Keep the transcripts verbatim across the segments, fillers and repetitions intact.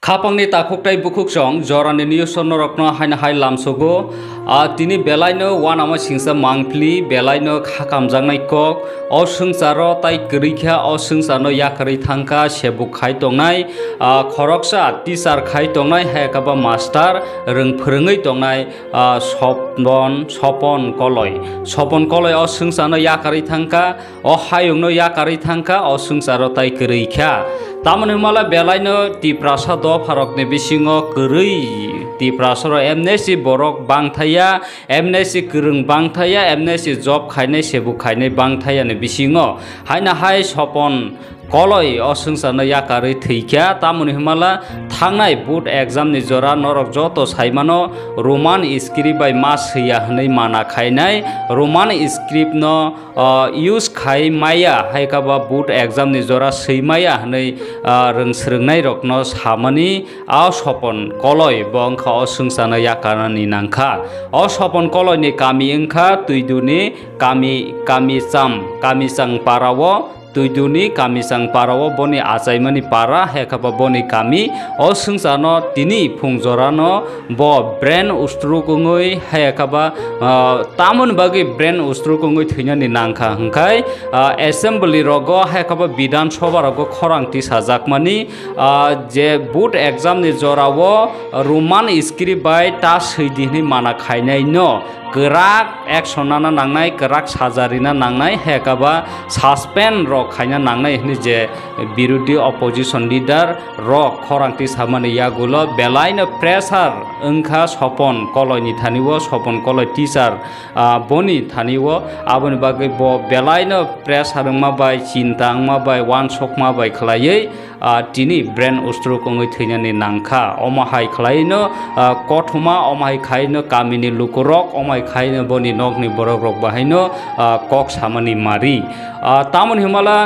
Khapangni takhuk tei bukhuk song jorani news o norokno haino hai lamsogo. Ah, tini belaino uanama singsa mangpili, belaino kha kamjaknai kok. O swngcharo tai kwrwi kha, o swngcharno yakarwi thangkha, sebuk khai tongnai, ah, khoroksa teacher khai tongnai, hai khe ba master rwng phwrwngwi tongnai, ah, Sopon, Sopon Koloi. Sopon Koloi o swngcharno yakarwi thangkha. O hayungno yakarwi thangkha, o swngcharo tai kwrwi kha. Tamoni hwnmale belaino Tiprasa dopharokni bisingo kwrwi Tiprasarok M N C borok bangthaya, M N C kwrwng bangthaya, M N C job khainai, sebuk khainai bangthayani bisingo. Haino hai Sopon Koloi o swngcharno yakarwi thwikha, tamoni hwnmala thangnai board exam ni jora norok joto saimano Roman script bai ma swiya hwnwi mana khainai, Roman script no ah, use khai maya, hai khe ba board exam ni jora swi maya hwnwi, ah, rwng swrwngnairokno samani a Sopon Koloi bo wngkha o swngcharno yakarnani nangkha. O Sopon Koloini kami wngkha Twiduni kami, Kamicham, Kamichang para o, Twiduni Kamichang para o boni achaimani para, hai khe ba boni kami. O swngcharno tini phung jorano bo brain stroke wngwi, hai khe ba, ah, tamoni bagwi brain stroke wngwi thwinani nangkha hwnkhe, ah, assembly rogo, hai khe ba Bidhan Sabha rogo khorang tisajakmani, ah, je board exam ni jorao Roman script bai ta swi di hwnwi mana khainaino kwrak action nana nangnai, kwrak saja rina nangnai, hai khe ba suspend rok khaina nangnai hwnwi je birodhi opposition leader rok khorang tisamani yagulo belaino pressure wngkha Sopon Koloini thani o, Sopon Koloi teacher, ah, boni thani o. Aboni bagwi bo belaino pressure wngma bai, chinta wngma bai, uansukma bai khlaiwi, ah, tini brain stroke wngwi thwinani nangkha. Omo hai khlaino, ah, kothoma, omo hai khaino kamini lukurok, omo hai khaino boni nokni borokrok bahaino, ah, kok samani mari. Ah, tamoni hwnmala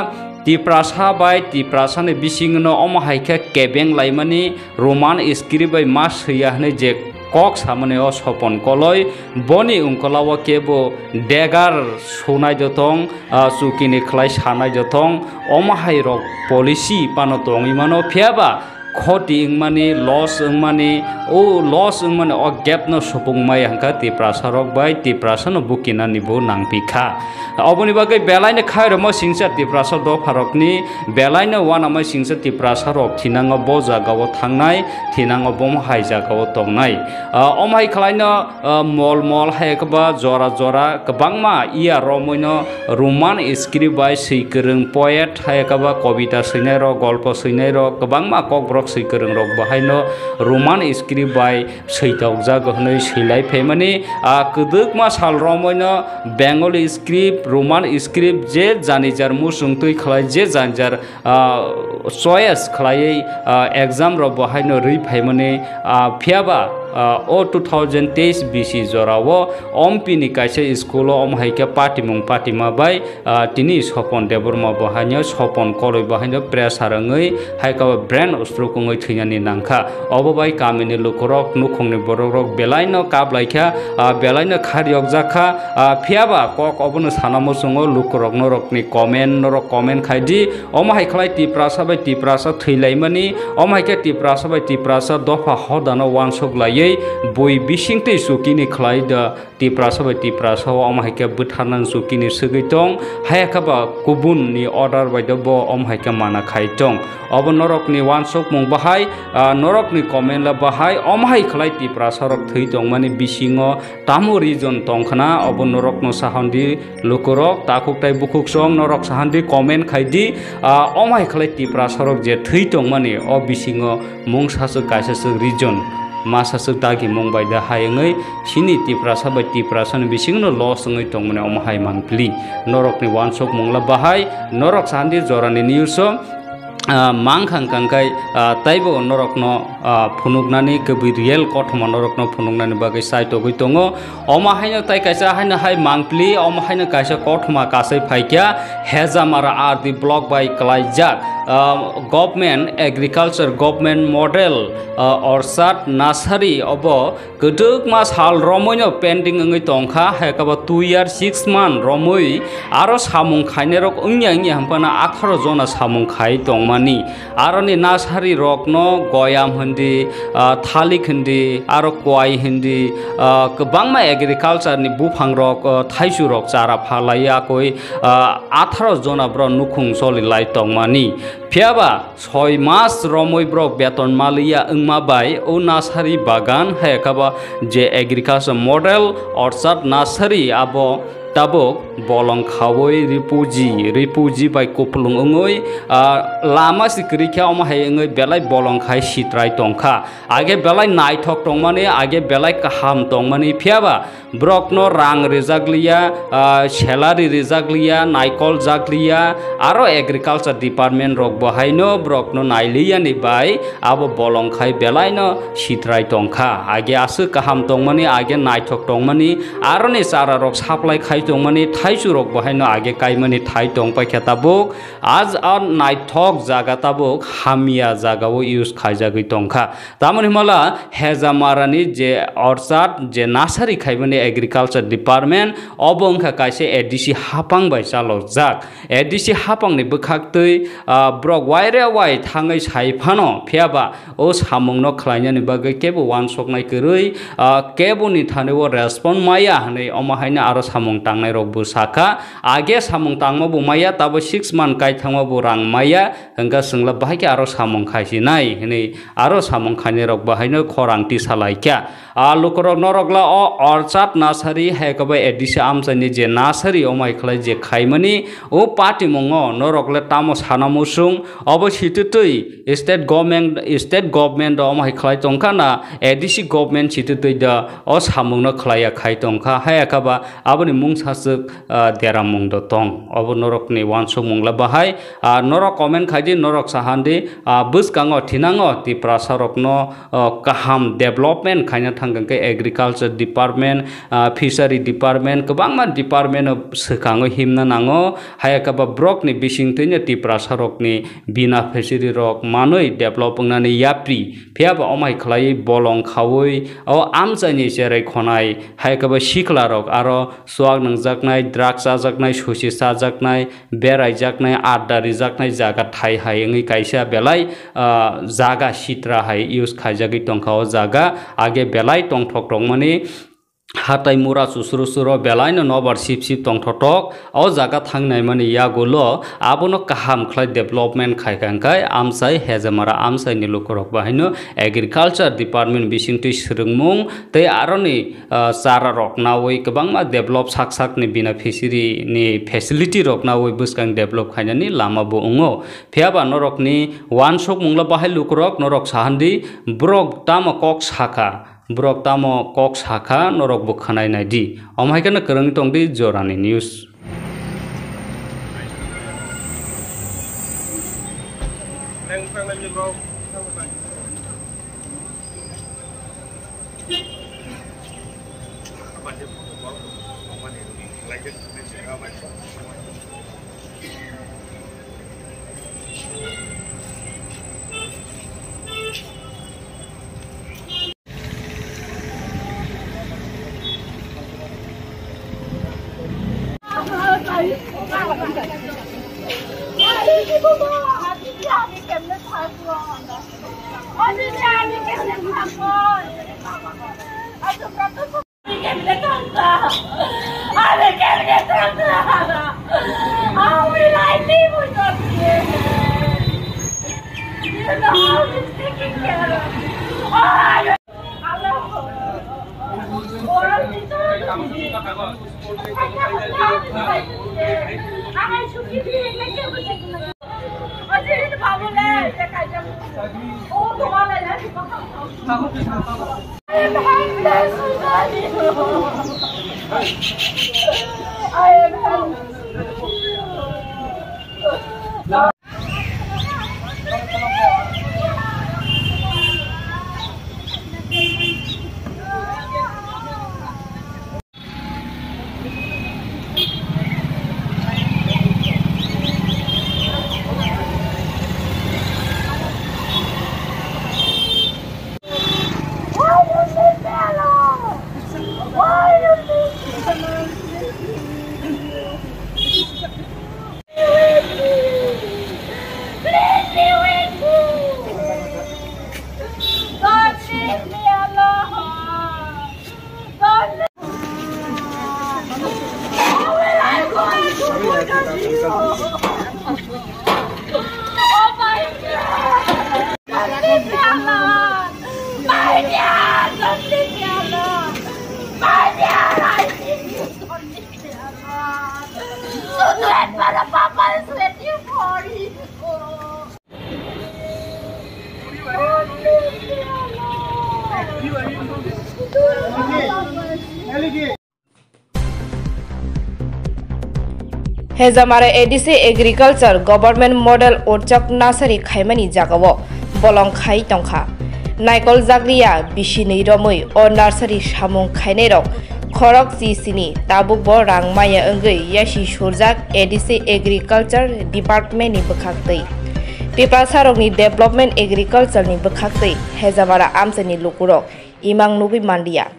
Tiprasa bai Tiprasani bisingno omo hai khe kebeng laimani Roman script bai ma swiya hwnwi je kok samani o Sopon Koloi, boni ungkolao kebo degar sunai jotong, ah, chukini khlai sanai jotong, omo hai rok policy pano tongwi mano, phiya ba khoti wngmani, loss wngmani, o loss wngmani o gap no supung maya hwnkha Tiprasa rok bai Tiprasa no bukinani bo nangpi kha. Oboni bagwi belaino khairokma singsa Tiprasa dopharokni belaino uanama singsa Tiprasa rok thinango bo jagao thangnai, thinango bomo hai jagao tongnai. Ah, omo hai khlaino, ah, mol mol hai khe ba jora jora kwbangma iya romwino Roman script bai swi kwrwng poet hai khe ba kobita swinai rok, golpo swinai rok, kwbangma kokborok swi kwrwng rok bahaino Roman script bai swi tokjago hwnwi swilai phaimani. Ah, kwdwkma sal romwino Bengali script, Roman script je jani jar muchung twi khlai, je jani jar ah, choice khlaiwi, ah, exam rok bo haino rwi phaimani, ah, phiya ba, ah, o two thousand teis bisi jorao Ompi ni kaisa school o omo hai khe patimung patima bai, ah, tini Sopon Debbarma bo haino Sopon Koloi bo haino pressure wngwi hai khe brain stroke wngwi thwinani nangkha. Obo bai kamini lukurok, nukhungni borokrok belaino kaplaikha, ah, belaino khairiyokjakha, ah, phiya ba kok obono sana muchungo lukurok norokni comment, norok comment khai di. Omo hai khlai Tiprasa bai Tiprasa thwilaimani, omo hai khe Tiprasa bai Tiprasa dopha hodano uansuk laiwi bui bisingtwi chukini khlai da Tiprasa bai Tiprasa o omo hai khe bwtharnani chukini swgwi tong, haya khe ba kubun ni order bai do bo omo hai khe mana khai tong. Obo norokni uansukmung bahai, ah, norokni comment la bahai, omo hai khlai Tiprasa rok thwi tongmani bisingo tamo reason tongkhna, obo norokno sahandi lukurok, takhuk tai bukhuk song norok sahandi comment khai di, ah, omo hai khlai Tiprasa rok je thwi tongmani o bisingo mungsa swk kaisa swk reason, masa swk dagi mung bai da hai wngwi sini Tiprasa bai Tiprasa ni bisingno loss wngwi tongmani omo hai mangpili. Norokni uansukmung la bahai, norok sahandi jorani news o, ah, mangkhang kangkhai, ah, taibo norokno, ah, phunuknani kwbwi real kothoma norokno phunuknani bagwi chai togwi tongo. Omo haino tai kaisa haino hai mangpili, omo haino kaisa kothoma kasai phaikya, Hejamara R D block bai klaijak, ah, government agriculture, government model, ah, orchard nursery obo kwdwkma sal romoino pending wngwi tongkha, hai khe bo two year six month romwi aro samung khainairok wngya wngya hwnphano atharo jona samung khai tongma. mani. Aroni nasari rokno goyam hindi, ah, thalik hindi, aro kwai hindi, ah, kwbangma agriculture ni buphang rok, ah, thaisu rok chara phalai akoi, ah, atharo jona borok nukhung choli lai tongmani. Phiyaba soi mas romwi borok beton maliya wngma bai o nasari bagan hai khe ba je agriculture model orchard nasari abo tabuk bolong khaui ripuji, ripuji bai kupulung wngwi, ah, lama si kwrwi khe omo hai wngwi belai bolong khai sitrai tongkha. Age belai naithok tongmani, age belai kaham tongmani, phiyaba borokno rang rijak liya, ah, salary rijak liya, naikol jak liya, aro agriculture department rok bo haino borokno nailiyani bai abo bolong khai belaino sitrai tongkha. Age aswk kaham tongmani, age naithok tongmani, aroni chara rok supply khai tongmani, thaisu rok bo haino age kaimani thai tongpai khe tabuk. Aj a naithok jaga tabuk hamya jagao use khaijagwi tongkha. Tamoni himala Hejamarani je orchard, je nasari khaimani agriculture department, obo wngkha kaisa A D C hapang bai chalokjak. A D C hapangni bwkhaktwi, ah, borok waire wai thangwi sai phano, phiyaba o samungno khlainani bagwi kebo uansuknai kwrwi, ah, keboni thani o respond maya hwnwi omo haino aro samung tangnai rok bo sakha. Age samung tangma bo maya, tabo six month kaithangma bo rang maya, hwnkha chwngla bahai khe aro samung khaisinai hwnwi aro samung khainai rok bahaino khorang tisa laikha. A lukurok norokla o orchard nasari hai khe bai A D C amchaini je nasari omai khlai je khaimani o patimungo norokle tamo sana muchung obo sititwi state government, state government omo hai khlai tongkha na A D C government sititwi da o samungno khlaiya khai tongkha hai khe ba aboni mungsaswk, ah, deramung do tong. Obo norokni uansukmungla bahai, ah, norok comment khaidi, norok sahandi, ah, bwskango thinango Tiprasa rokno, ah, kaham development khaina thangkha khe agriculture department, ah, fishery department, kwbangma department o swkangwi himna nango. Hai khe ba borokni bisingtwino Tiprasa rokni bina fishery rok manwi develop wngnani yapri. Phiyaba omai khlaiwi bolong khaui o amchaini cherai khonai hai khe ba sikla rok aro chuak nangjaknai, drugs chajaknai, susi chajaknai, beraijaknai, adda rijaknai jaga thai hai wngwi kaisa belai, ah, jaga sitra hai use khaijagwi tongkha o jaga. Age belai tongthok tongmani hatai mura chusuru chusuro belaino nobar sip sip tongthotok. O jaga thangnaimani yagulo abono kaham khlai development khaikha hwnkhe amchai Hejamara amchaini lukurok bahaino agriculture department bisingtwi swrwngmung tei aroni ah, chara rok naui kwbangma develop sak sak ni bina fishery ni facility rok naui bwskang develop khainani lama bo wngo. Phiyaba norokni uansukmungla bahai lukurok norok sahandi borok tamo kok sakha, borok tamo kok sakha norok bo khwnai naidi. Omo hai kheno kwrwngwi tongdi jorani news. Hejamara A D C Agriculture Government Model Orchard Nursery khaimani jagao bolong khai tongkha. Naikol jagriya bisinwi romwi o nursery samung khainairok khorok chi sini tabukbo rang maya wngwi yasi surjak A D C Agriculture Department ni bwkhaktwi. Tiprasarokni Development Agriculture ni bwkhaktwi Hejamara amchaini lukurok imang nugwi manliya.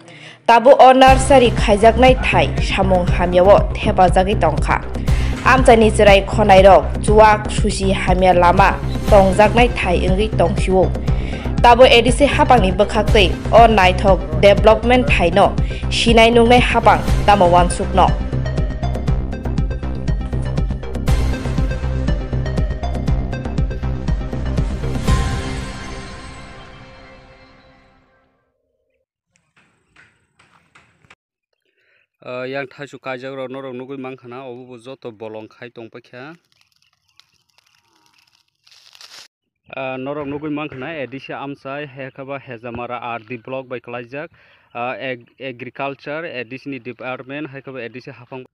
Tabuk o nursery khaijaknai thai samung hamyao thepajagwi tongkha. Amchaini chwrai khonairok chuwak susi hamya lama tongjaknai thai wngwi tongsio. Tabuk A D C hapangni bwkhaktwi o naithok development thaino sinai nuknai hapang tamo uansukno. Ah, yang thaisu kaijak rok norok nugwi mankha na, obo bo joto bolong khai tongpaikha. Ah, norok nugwi mankha na, A D C amchai, hai khe ba Hejamara R D block bai kwlaijak, ah, ag-, agriculture, A D C ni department, hai khe ba A D C hapang.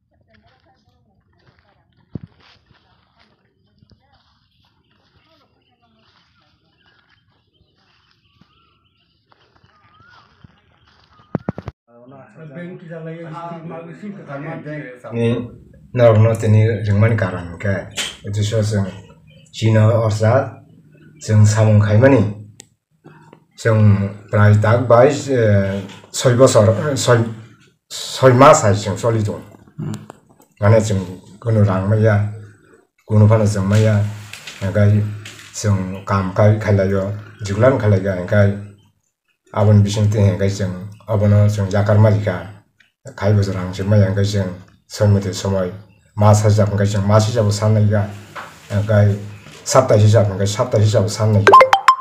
Ni norokno tini ringmani karon hwnkhe, uddesho chwng chino orsa chwng samung khaimani, chwng prai tak bai, eh, soi bosor, eh, soi, soi mas hai chwng choli tongo. Hmm. Mane chwng kunu rang maya, kunu phano chwng maya, hwnkhe chwng kam kai khailaio, juglan khailaikha, hwnkhe aboni bisingtwi hwnkhe chwng obono chwng yakar ma rikha, khai bwswk rang se maya hwnkhe chwng soi mothe somoi mas hajab hwnkhe chwng mas hijabo sannaikha, hwnkhe sapta hijab hwnkhe sapta hijabo sannaikha,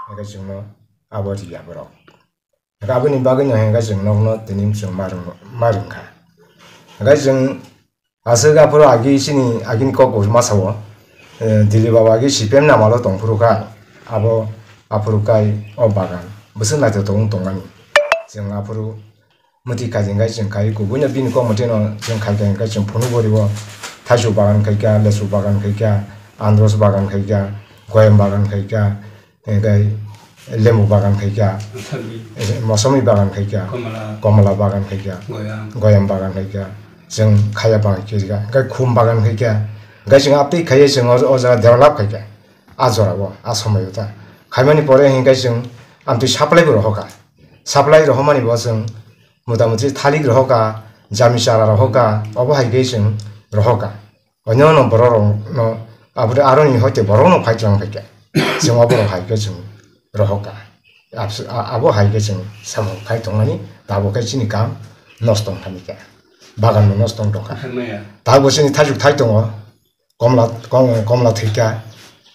hwnkhe chwngno abo riya borok. Hwnkhe aboni bagwino hwnkhe chwng nokno tini chwng ma rwng-, ma rwngkha. Hwnkhe chwng aswk aphuru agi chini agini kok bo ma sao, eh, Dilip baba agi C P M ni amalo tongphuru kha, abo aphuru kai o bagan bwswk naithotok wng tongmani. Chwng aphuru mwtwi khaijak hwnkhe chwng khai, kubuino bini kok mwtwino chwng khai khai hwnkhe chwng phunuk boriwo thaichuk bagan khaikha, lechuk bagan khaikha, andros bagan khaikha, goyam bagan khaikha, hwnkhe lembu bagan khaikha, mosomwi, eh, mosomwi bagan khaikha, komla, komla bagan khaikha, goyam, goyam bagan khaikha, chwng khaya bagan khaikha, hwnkhe khum bagan khaikha, hwnkhe chwng aptwi khaiwi chwng o, o jaga develop khaikha, a jorao, a somoio ta. Khaimani pore hwnkhe chwng amtwi supply bo rohorkha, supply rohormani bo chwng motamuti thalik rohorkha, jami chara rohorkha, obo hai khe chwng rohorkha. Onyono borok rok no, aboni aroni hoite borok no phai tlang phaikha. Chwng oborok hai khe chwng rohorkha. Abs-, a-, abo hai khe chwng samung khai tongmani, tabuk khe chini kam nosto wng thangkha. Bagan no nosto wng tongkha. Hamya. Tabuk chini thaichuk thai tongo, komla, kom-, komla thwikha,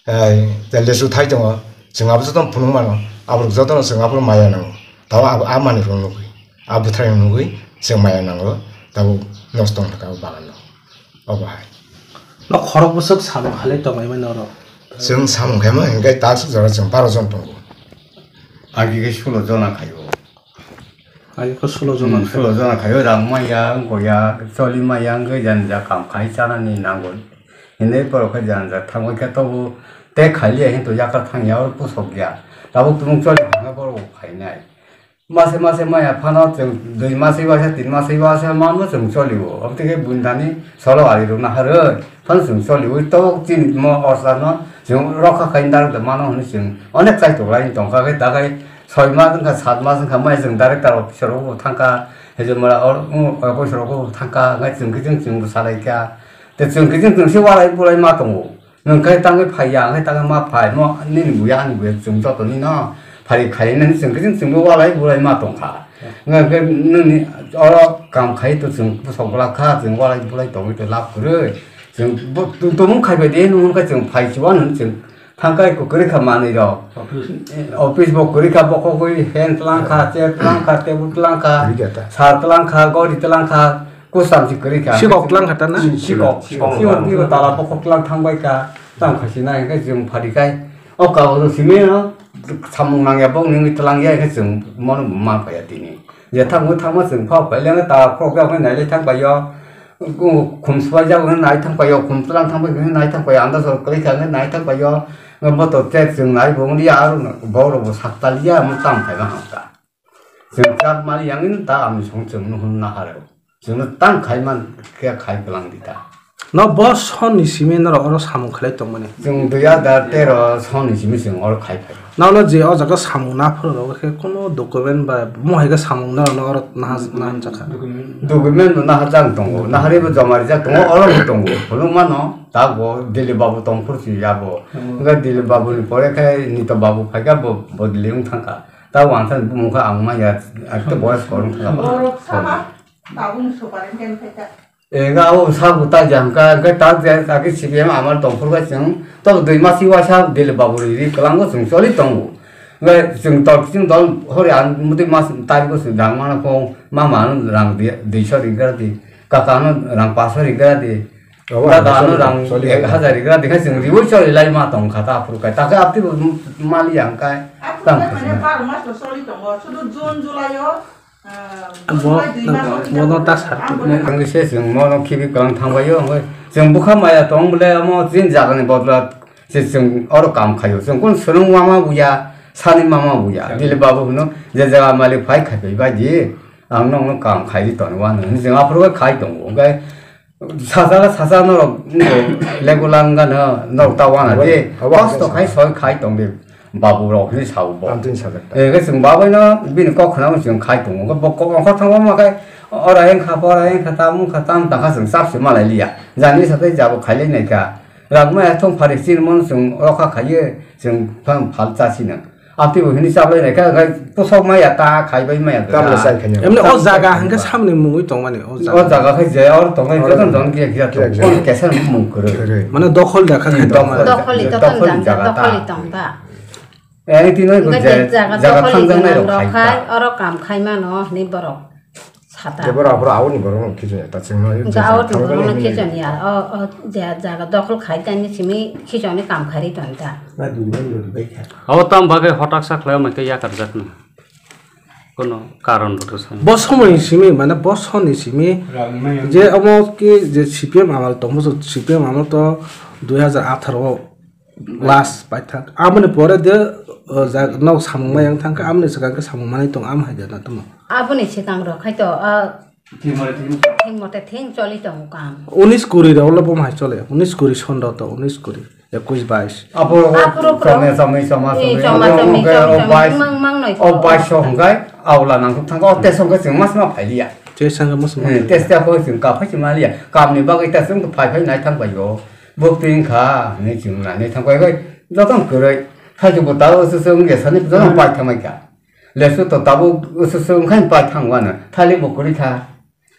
eh, tei lechu thai tongo. Chwng abo jotono phunuk mano, aborok jotono chwng aphuru maya nango. Tabuk abo, a manwi rok nugwi, a bwthai rok nugwi chwng maya nango. Tabuk nosto wng thangkha o bagan no. Obo hai. No khorok bwswk samung halai tonglaimani norok? Chwng samung khaima hwnkhe tak jora chwng baro jon tongo. Agi khe sulo jona khaio. Agi khe sulo jona Hmm, khaio. Sulo jona khaio, rang maya, wngkha ya, choli maya, wngkhe jani ja kam khai chanani nango. Hinwi borok khe jani ja thangwi khe tobo tei khailiya hinto yakar thangya oro pusok ya. Tabuk tumung choli thangkhe borok bo khainai. Mase mase maya phano chwng dui mase wasa, tin mase wasa manbo chwng cholio. Abotike buini thani solo ari rwna harwi phano chwng cholio. Ui tabuk chini mo orsa no chwng rokha khai direct mano hwnwi chwng onek chai tonglai tongkha khe dagai soi mas wngkha, sat mas wngkha, maya chwng director office rogo thangkha, hejemara or, um, office rogo thangkha, hwnkhai chwng khe chwng, chwng bo salaikha. Tei chwng khe chwng, chwng se walai bulai ma tongo. Nwng khe tangwi phai ya, ang khe tangwi ma phai, mo nini buya ani buya chwng joto nino Phari khainani chwng khe chwng bo walai bulai ma tong kha. Wngkha khe nini oro kam khai to chwng bwsok bwlak kha, chwng walai bulai tongwi to lab kwrwi. Chwng bo tu-, tumung khai bai de, nung khe chwng phai chuan hwn chwng thang kai kwrwi kha manwi rok. Office. Eh, office bo kwrwi kha, bokhok wi fan tlang kha, chair tlang kha, table tlang kha, kwrwi kha ta. Sal tlang kha, gori tlang kha, kusam si kwrwi kha. Sikok tlang kha ta na? Hmm, sikok. Sikok. Sikok tlang. Sikok tala bokhok tlang thang bai kha, tang kha si nai khe chwng phari kai. O kagoj simi no samung nangya bok nini twlang ya khe chwng mono ma phaya tini. Je thangwi thangma chwng phok phai leng ta khok ya khe nai le thang paio. Khum swai jak khe nai thang paio, khum twlang thang pai khe nai thang paio, anda sor kwrwi kha khe nai thang paio. Motor tek chwng nai bo wngya aro bo rok bo sak taliya mo tam phai ma hamka. Chwng chak mali yang ta amni song chwng nuhun nahar o. Chwngno tang khai man khe khai kwlang di ta. No bo sonni simi norok oro samung khlai tongmani? Chwng dui hazar tero sonni simi chwng oro khai phai. Nono je o jaga samung naphuru rok khe kuno document ba mohai khe samung norok no oro naha-, nahanjak kha? Document bo nahajak tongo, nahari bo joma rijak tongo, oro bo tongo. Phunuk mano, ta bo Dilip babu tongphuru si ya bo. Wngkha Dilip babu ni pore khe Nito babu phai kha bo, bo Dilip wng thang kha. Ta wangsa bumung kha ang manya, ekta boyos korong thang kha. Borok sama. Tabung superintendent khaika. Enga abo sabu ta jangka, enga ta je, ta ke C P M amar tongphuru bai chwng, to dui masi wasa Dilip babu ri ri kwlango chwng choli tongo. Enga chwng dol, chwng dol hori ang mutwi mas tariko chwng rang mana kho, mama ano rang di, duiso ri gra di, kaka ano rang paso ri gra di, dada ano rang ek hajar ri gra di, kha chwng riwi choli lai ma tong kha ta aphuru kai, ta khe apti bo mali yang kai, tang kha chwng. Abo, bono ta sar. Ang se chwng mono khibi kwlang thangbaio, hwnkhe chwng bwkha maya tong bwle, omo chini jagani bodol se chwng oro kam khaio. Chwng kun swrwng mama buya, sani mama buya. Dilip babu hwno, je jaga malik phai khai phai bai di, ang nokno kam khai di tonwi uanw, hwnwi chwng aphuru khai tongo. Hwnkhe Sasa sasa norok legulang gana norok ta wana de. Kosto khai soi khai tong de. Babu rok ni sao bo. Ang tin sadak ta. Eh, chwng babai no bini kok khna chwng khai tongo. Bo kok ongkha thangma ma khai ora eng kha, pora eng kha, tam ung kha, tam ta kha chwng chap se malai liya. Jani sa tai jabo khai lai nai kha. Rang ma thong phari chin mon chwng rokha khai ye chwng phang phal cha sina. Apni bo hini chaplai nai kha, kha pusok maya ta khai bai maya ta. Tamle sai khanya. Emne o jaga hangke samni mungwi tongmani o jaga. O jaga khai je or tongnai joton jon kia kia to. Kon kesa mung kwrwi. Mane dokhol da kha khai tongmani. Dokholi to tong jaga ta. Ani tino ko je jaga thang jang nai rok khai. Oro kam khai mano ni borok. Sata. Jeboro aboro awoni borok no khichon ya, ta chwng no. Ga awoni borok no khichon ya. O, o, je jaga dokhol khai tani simi khichon ni kam khai ri ton ta. Abo tam bagwi hotak sa khlai mai khe yakar jak no. Kono karon bo to sa. Bo somoi simi, mane bo soni simi je omo ki je C P M amal tong, bo C P M amal to dui hazar atharo o. Last paithak. Aboni pore de, o, ja-, nok samung mai yang thangkha, aboni swkang khe samung manwi tong, am hai de na tamo. Aboni swkang rok khai to, a, thing mote thing choli tongo kam. Unis kuri rok lo bo hai chole, unis kuri son rok to, unis kuri, ekush bais. Apo chome chome choma chome. Choma chome, choma chome, mang mang noi. O bais so hwnkhai, aula nang thangkha, o tesong khe chwng mas ma phailiya. Tesong khe mas ma. Tes ta kho chwng ka phai chwng maliya. Kam ni bagwi ta chwng phai phai nai thang bai o. Bukti wngkha, hinwi chwng nainai thang bai bai, jotono kwrwi. Thaichukbo tabuk ususu wngya sani jotono pai thangbai kha. Lesu to tabuk ususu wngkha pai thang wano. Thalik bo kwrwi kha.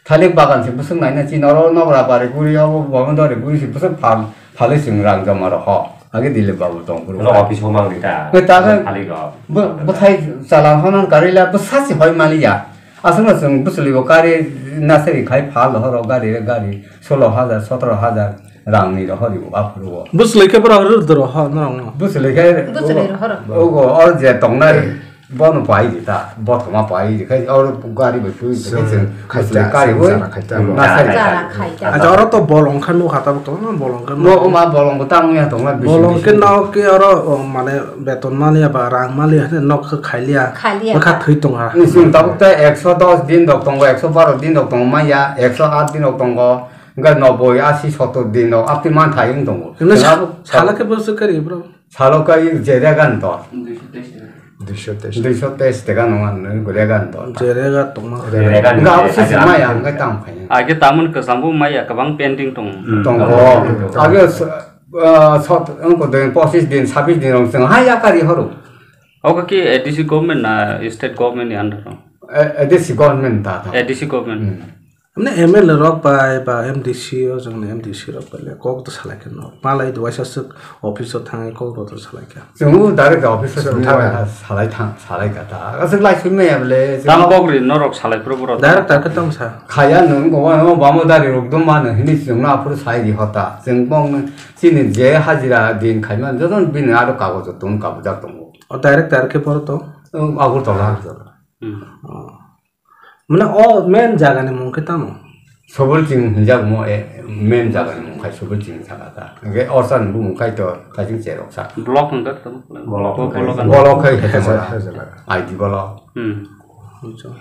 Thalik bagan se bwswk naina chini oro nogra bari guri obo bomondori guri se bwswk phal, phalwi chwng rang joma rw ho. Age Dilip babu tong phuru. Office o mang rita. Thalik rok. Bwthai chala honan karila bwsa se hoi maliya. Aswkno chwng bwchwlwi bo kari nasari khai phal rohoro gari re gari solo hajar sotoro hajar rangni rohori bo aphuru o. Bwchwlwi khe borok rwrwdoro ho norokno? Bwchwlwi khe ogo or je tongnai bono pai di ta, bothoma pai di khai or gari bai twi khai chwng bwchwlwi kari bo nasari. Acha oro to bolong kha nukha tabuk tongma bolong kha. No ma bolong bo tamo ya tongma. Bolong khe no ke oro mane beton maliya ba rang maliya hwnwi nok khe khailiya. Khailiya. Bwkha thwi tongha. Chwng tabuk ta ekso dos din rok tongo, ekso baro din rok tongo, maya ekso at din rok tongo, hwnkhe noboi, asi, sottor din rok aptwi manthai wng tongo. Sala khe bwswk kari bro? Salo kai je regan to. Duiso teis taka. Duiso teis taka nong an nong regan to. Je rega tongma. Hwnkhe abo se maya hwnkhe tamo khaina. Age tamon kwcham bo maya kwbang pending tongo. Tongo. Age Ah, sot, wngkha de, pochis din, sabis din rok chwng hai yakari horo. Obo ki A D C government na state government ni under o? A D C government ta ta. A D C government. Hmm. Mane M L A rok bai ba M D C o jong ni M D C rok bai le kok to salai khe no. Malai do waisa swk office o thangwi kok rok to salai kha. Chwng direct office o thang salai thang salai kha ta. Aswk lai swi maya bole. Tam kok ri norok salai pro bro. Director khe tamo sa. Khaya nwng go wa no bamo dari rok dum mano hini chwng no aphuru sai di hota. Chwng bong chini je hajira din khaima joto bini aro kagojo tong kabujak tongo. O director khe boro to? Agartala. Hmm. Oh. Mane o main jaga ni mung khe tamo? Sobolching hinjak mo, eh, main jaga ni mung khai Sobolching jaga ta. Hingke orsa ni bumung khai to kaising cherok sa. Block hingka tamo? Block hingka. Block khai khe tamo. I D block. Hmm. Bujo.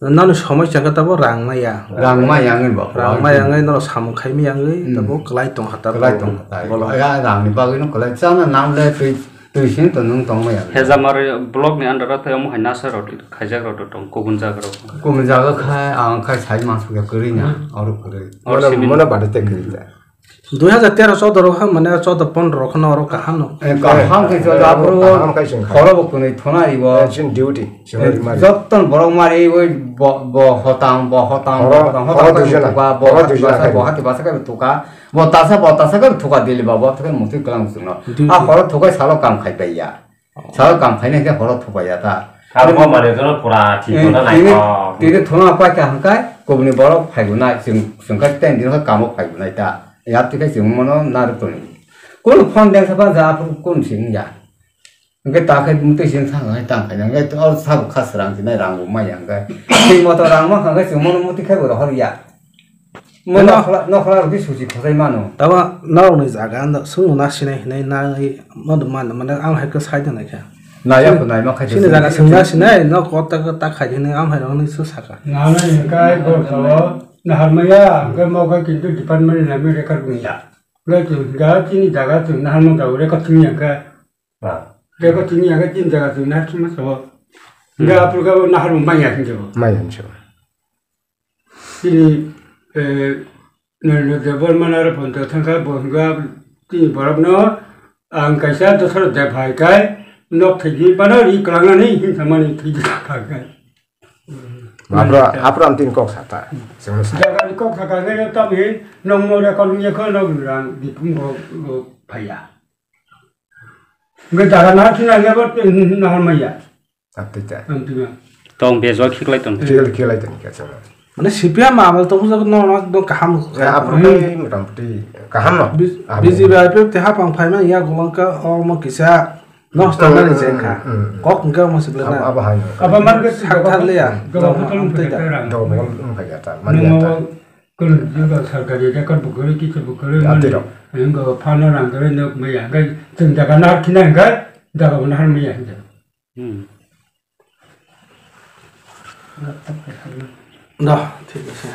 Nani somoi changka tabo rang maya. Rang maya wngwi bo. Rang maya wngwi no samung khai maya wngwi hmm tabo kwlai tong kha tabo. Kwlai tong kha tai. Bolo. Ya rang ni bagwi no kwlai chana nam le twi Twi sini to nwng tongmaya. Hejamari block ni under o tei omo hai nasa rok khaijak rok tong kubun jaga rok. Kubun jaga khai ang khai sai mansukya kwrwi na oro kwrwi. Oro simi. Mona bade te kwrwi da. Dui hajar tero chodo rok ha mane chodo pondro rok no oro kaham no. Eh, kaham khai chodo abro. Kaham khai sing khai. Khoro bo kunui thona ibo. Eh, chin duty. Sing rimari. Jotton borok mari oi bo bo hotang bo hotang bo hotang hotang khai tuka bo hati basa khai tuka. Bo tasa bo tasa khai tuka dili ba bo khai mutui klang sungno. A khoro thukai salo kam khai bai ya. Salo kam khaina khe horo thupaiya ta. Kamo mane jono pura thik tini, tini, tini thuna pai kha hangkai kubuni borok phaigunai, chwng, chwng khe ten din khe kamo phaigunai ta. Yat tikhe chwng mono narwk toni. Kunu phone dengsa ba ja aphuru kunu sing ya. Hingke ta khe mutui sing thang hai tang khaina hingke o sabo kha srang sinai rang bo maya hingke. Thik moto rang ma hingke chwng mono mutui khe bo rohor ya. Mo nokhola, nokhola rok suchi khosai mano. Tabo norokni jaga no swngno na sinai hinai nai modo mano, mane ang hai khe sai tongnaikha. Naya ko naima khai chini jaga swngna sinai no kota kota khai hinai ang hai rokni sw saka. Nana hingkai bor thawo nahar maya hingkai mo kai kintu department ni nami record bunya. Ngai tu ga chini jaga tu nahar mo da record chini hingkai. Record chini hingkai chini jaga tu nahar chini so. Hingkai apur ga nahar mo maya hingkai bo. Maya hingkai. Chini, eh, Narendra Debbarma naro phone to thangkha, bo hwnkha chini borokno ang kaisa dosra de phai kai nok thai di bana ri klangnani hin samani thai di kha kai. Apra, apra am tin kok sata. Sengno sa. Jaga ni kok saka ngai tam hin nong mo re kon ye ko nok rang di pung go, go phaya. Ngai jaga na china ngai ba na maya. Atita. Tong bejo khiklai tong. Khiklai, khiklai tong kya chana. Mane C P M amal to bujak no no do kaham. Ya apur kai motamoti kaham no. B J P I P F te hapang phaima ya golangka o mo kisa no standard ni jengkha. Kok hingka mo siblana. Aba hai. Aba mar ke sak thar le ya. Do mo am tei da. Do mo am phai ya ta. Mane ya ta. Kun juga sarkari record bukuri kichu bukuri mani. Engo phano rang gari nok maya gai jeng jaga nar khina gai jaga bo nahar maya hinja. Hmm. Da, thik ase.